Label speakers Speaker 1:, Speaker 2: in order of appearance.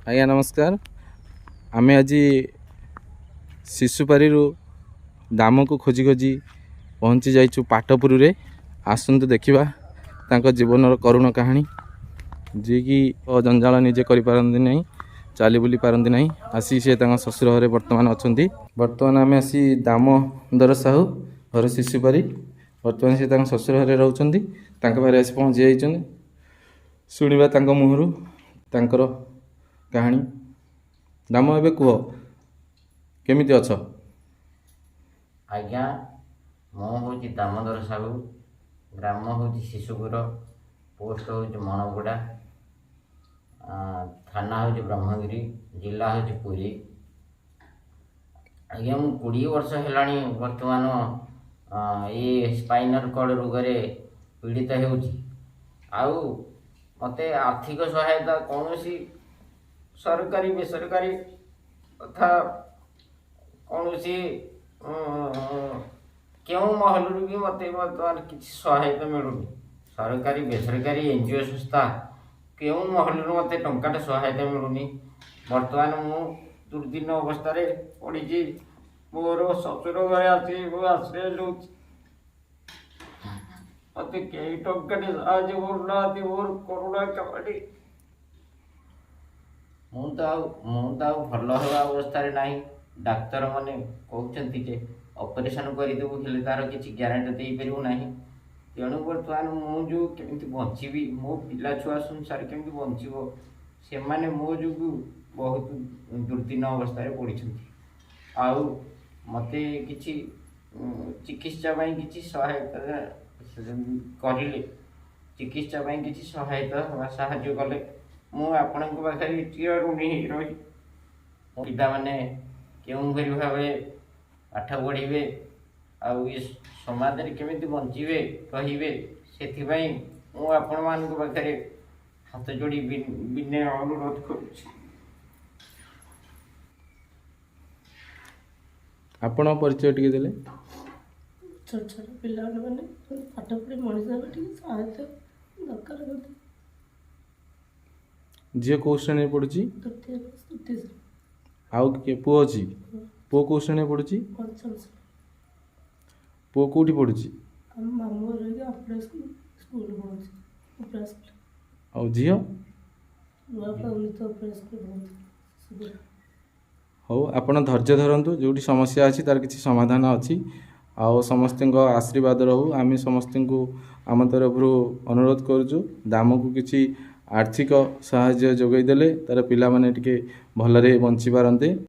Speaker 1: ଆଜ୍ଞା ନମସ୍କାର। ଆମେ ଆଜି ଶିଶୁପାରିରୁ ଦାମକୁ ଖୋଜି ଖୋଜି ପହଞ୍ଚି ଯାଇଛୁ ପାଟପୁରରେ। ଆସନ୍ତୁ ଦେଖିବା ତାଙ୍କ ଜୀବନର କରୁଣ କାହାଣୀ। ଯିଏକି ଜଞ୍ଜାଳ ନିଜେ କରିପାରନ୍ତି ନାହିଁ, ଚାଲି ବୁଲି ପାରନ୍ତି ନାହିଁ, ଆସି ସେ ତାଙ୍କ ଶ୍ୱଶୁର ଘରେ ବର୍ତ୍ତମାନ ଅଛନ୍ତି। ବର୍ତ୍ତମାନ ଆମେ ଆସି ଦାମୋଦର ସାହୁ ଘର ଶିଶୁପାରି, ବର୍ତ୍ତମାନ ସେ ତାଙ୍କ ଶ୍ୱଶୁର ଘରେ ରହୁଛନ୍ତି। ତାଙ୍କ ପାଖରେ ଆସି ପହଞ୍ଚି ଯାଇଛନ୍ତି। ଶୁଣିବା ତାଙ୍କ ମୁହଁରୁ ତାଙ୍କର କାହାଣୀ। ଦାମ, ଏବେ କୁହ କେମିତି ଅଛ?
Speaker 2: ଆଜ୍ଞା, ମୁଁ ହେଉଛି ଦାମୋଦର ସାହୁ। ଗ୍ରାମ ହେଉଛି ଶିଶୁପୁର, ପୋଷ୍ଟ ହେଉଛି ମଣଗୁଡ଼ା, ଥାନା ହେଉଛି ବ୍ରହ୍ମଗିରି, ଜିଲ୍ଲା ହେଉଛି ପୁରୀ। ଆଜ୍ଞା, ମୁଁ 20 ବର୍ଷ ହେଲାଣି ବର୍ତ୍ତମାନ ଏଇ ସ୍ପାଇନାଲ୍ କର୍ଡ଼ ରୋଗରେ ପୀଡ଼ିତ ହେଉଛି। ଆଉ ମୋତେ ଆର୍ଥିକ ସହାୟତା କୌଣସି ସରକାରୀ, ବେସରକାରୀ ତଥା କୌଣସି କେଉଁ ମହଲରୁ ବି ମୋତେ ବର୍ତ୍ତମାନ କିଛି ସହାୟତା ମିଳୁନି। ସରକାରୀ, ବେସରକାରୀ, NGO ସଂସ୍ଥା କେଉଁ ମହଲରୁ ମୋତେ ଟଙ୍କାଟେ ସହାୟତା ମିଳୁନି। ବର୍ତ୍ତମାନ ମୁଁ ଦୁର୍ଦିନ ଅବସ୍ଥାରେ ପଡ଼ିଛି। ମୋର ଶ୍ୱଶୁର ଘରେ ଆସି ମୁଁ ଆଶ୍ରୟ ନେଉଛି। ମୋତେ କେହି ଟଙ୍କାଟେ ସାହାଯ୍ୟ କରୁନାହାନ୍ତି। ମୋର କରୁଣା କାହାଣୀ। ମୁଁ ତ ଆଉ ଭଲ ହେବା ଅବସ୍ଥାରେ ନାହିଁ। ଡାକ୍ତରମାନେ କହୁଛନ୍ତି ଯେ ଅପରେସନ୍ କରିଦେବୁ, ହେଲେ ତା'ର କିଛି ଗ୍ୟାରେଣ୍ଟି ଦେଇପାରିବୁ ନାହିଁ। ତେଣୁ ବର୍ତ୍ତମାନ ମୁଁ ଯେଉଁ କେମିତି ବଞ୍ଚିବି, ମୋ ପିଲା ଛୁଆ ସଂସାର କେମିତି ବଞ୍ଚିବ, ସେମାନେ ମୋ ଯୋଗୁଁ ବହୁତ ଦୁର୍ଦିନ ଅବସ୍ଥାରେ ପଡ଼ିଛନ୍ତି। ଆଉ ମୋତେ କିଛି ଚିକିତ୍ସା ପାଇଁ କିଛି ସହାୟତା କରିଲେ, ଚିକିତ୍ସା ପାଇଁ କିଛି ସହାୟତା ବା ସାହାଯ୍ୟ କଲେ ମୁଁ ଆପଣଙ୍କ ପାଖରେ ଚିର ଋଣୀ ହେଇ ରହିବି। ମୋ ପିଲାମାନେ କେଉଁପରି ଭାବେ ପାଠ ପଢ଼ିବେ ଆଉ ଏ ସମାଜରେ କେମିତି ବଞ୍ଚିବେ, ରହିବେ, ସେଥିପାଇଁ ମୁଁ ଆପଣମାନଙ୍କ ପାଖରେ ହାତ ଯୋଡ଼ି ବିନୟ ଅନୁରୋଧ କରୁଛି।
Speaker 1: ଆପଣ ପରିଚୟ ଟିକେ ଦେଲେ।
Speaker 3: ଛୋଟ ଛୋଟ ପିଲାମାନେ ପାଠ ପଢ଼ି ମଣିଷ ହେବେ, ଟିକେ ସାହାଯ୍ୟ ଦରକାର ମୋତେ।
Speaker 1: ଝିଅ କେଉଁ ଶ୍ରେଣୀରେ ପଢ଼ୁଛି?
Speaker 3: ତୃତୀୟ ତୃତୀୟ ଶ୍ରେଣୀ।
Speaker 1: ଆଉ କିଏ ପୁଅ ଅଛି? ପୁଅ କେଉଁ ଶ୍ରେଣୀରେ ପଢ଼ୁଛି?
Speaker 3: ପଞ୍ଚମ ଶ୍ରେଣୀ।
Speaker 1: ପୁଅ କେଉଁଠି ପଢ଼ୁଛି?
Speaker 3: ଆମ ମାମୁଁ ଘରେ ରହିକି ଆପଣା ସ୍କୁଲ ପଢ଼ୁଛି, ଉପରା ସ୍କୁଲ।
Speaker 1: ଆଉ ଝିଅ?
Speaker 3: ନୂଆପଡ଼ା ଉନ୍ନୀତ ଉପରା ସ୍କୁଲ ପଢ଼ୁଛି ଶିଶୁପୁର।
Speaker 1: ହଉ, ଆପଣ ଧୈର୍ଯ୍ୟ ଧରନ୍ତୁ। ଯେଉଁଠି ସମସ୍ୟା ଅଛି ତାର କିଛି ସମାଧାନ ଅଛି। ଆଉ ସମସ୍ତଙ୍କ ଆଶୀର୍ବାଦ ରହୁ। ଆମେ ସମସ୍ତଙ୍କୁ ଆମ ତରଫରୁ ଅନୁରୋଧ କରୁଛୁ, ଦାମକୁ କିଛି ଆର୍ଥିକ ସାହାଯ୍ୟ ଯୋଗାଇ ଦେଲେ ତାର ପିଲାମାନେ ଟିକେ ଭଲରେ ବଞ୍ଚିପାରନ୍ତେ।